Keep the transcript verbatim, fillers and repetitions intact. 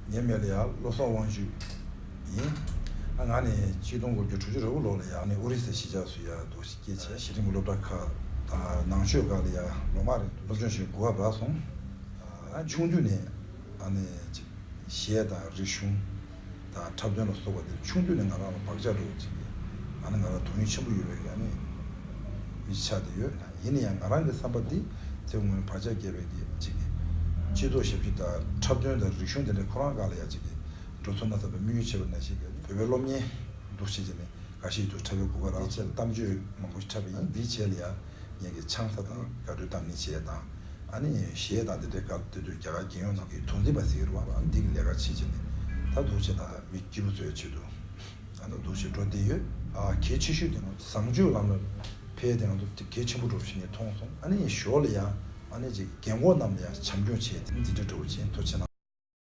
ངའི་མིང་ལ་ཡ་བློ་བཟང་དབང་ཕྱུག་ཡིན། ཨ་ང་ནི་གཅིག་སྟོང་དགུ་བརྒྱ་དྲུག་ཅུ་རེ་དགུ་ལོ་ལ་ཡ་ནི་ཨོ་རི་ས་གཞིས་ཆགས་སུ་ཡ་འདུག་སྐྱེས་བྱས་གཞི་རིམ་གྱི་སློབ་གྲྭ་ཁག་དང་ནང་ཆོས་སྒང་ལ་ཡ་ལོ་མང་རིང་སློབ་སྦྱོང་བྱས་གོ་སྐབས་རག་སོང་། ཨ་ཆུང་དུས་ནས་ཨ་ནི་ཅིག་གཞས་དང་རིག་གཞུང་དང་འཁྲབ་སྟོན་ལ་སོགས་པ་དེ་ཆུང་དུས་ནས་ང་རང་ལ་བག་ཆགས་འདྲ་བོ་ཅིག་གིས་ཨ་ནི་ང་རང་དོ་སྣང་ཆེན་པོ་ཡོད་པའི་ཨ་ནི་མི་ཆགས་བསྡད་ཡོད། ཡིན་ན་ཡང་ང་རང་གི་བསམ་པ་འདི་དེ་སྔོན་བག་ཆགས་རྒྱས་པའི་གི་ཅིག་གི་སྤྱི་ཚོགས་ཞབས་ཞུ་དང་འཁྲབ་སྟོན་དང་རིག་གཞུང་དེ་འདྲའི་ཁོ་རང་སྒང་ལ་ཡ་ཅིག་གི་འགྲོ་ཐུབ་ན་བསམ་པའི་དམིགས་ཡུལ་བྱས་པ་ནང་བཞིན་གི་བོད་པའི་སློབ་གཉེར་འདུག་བྱས་བྱས་ནས་འགའ་ཞིག་ཏུ་འཁྲབ་པའི་གོ་སྐབས་རག་ཆེད་གཏམ་བརྗོད་མང་པོ་ཞིག་འཁྲབ་པ་ཡིན། འདིའི་རྗེས་ལ་ཡ་ངེད་ཀྱི་ཆང་ས་དང་དགའ་སྤྲོའི་གཏམ་གླེང་བྱས་དང་ཨ་ནི་གཞས་དང་དེ་འདྲའི་སྐབས་དེ་དུས་རྒྱ་གར་རྒྱལ་ཡོངས་ནང་གི་དོན་འཛིན་པ་ཟེར་གྱི་རེད་བ། འདི་གི་ལས་ཀ་བྱེད་བྱས་ནས་ད་འདུག་བྱས་ད་མི་སྐྱིད་པོ་བཟོ་ཡའི་ཆེད་དུ། ཨ་ནི་འདུག་བྱས་འགྲོ་བསྡད་ཡོད། ཨ་གལ་ཆེ་ཤོས་དེ་ང་ཚོ་བཟང་སྤྱོད་ལམ་ལ་ཕེབས་དེ་ང་ཚོ་དེ་གལ་ཆེན་པོ་འགྲོ་བཞིན་ནས་མཐོང་སོང་། ཨ་ནི་ཞོར་ལ་ཡང་ཨ་ནི་ཅིག་རྒན་གོག་རྣམས་ལ་ཡང་བྱམས་སྐྱོང་བྱས་ཏེ་འདི་འདྲ་འགྲོ་བཞིན་ཐུགས་རྗེ་གནང་།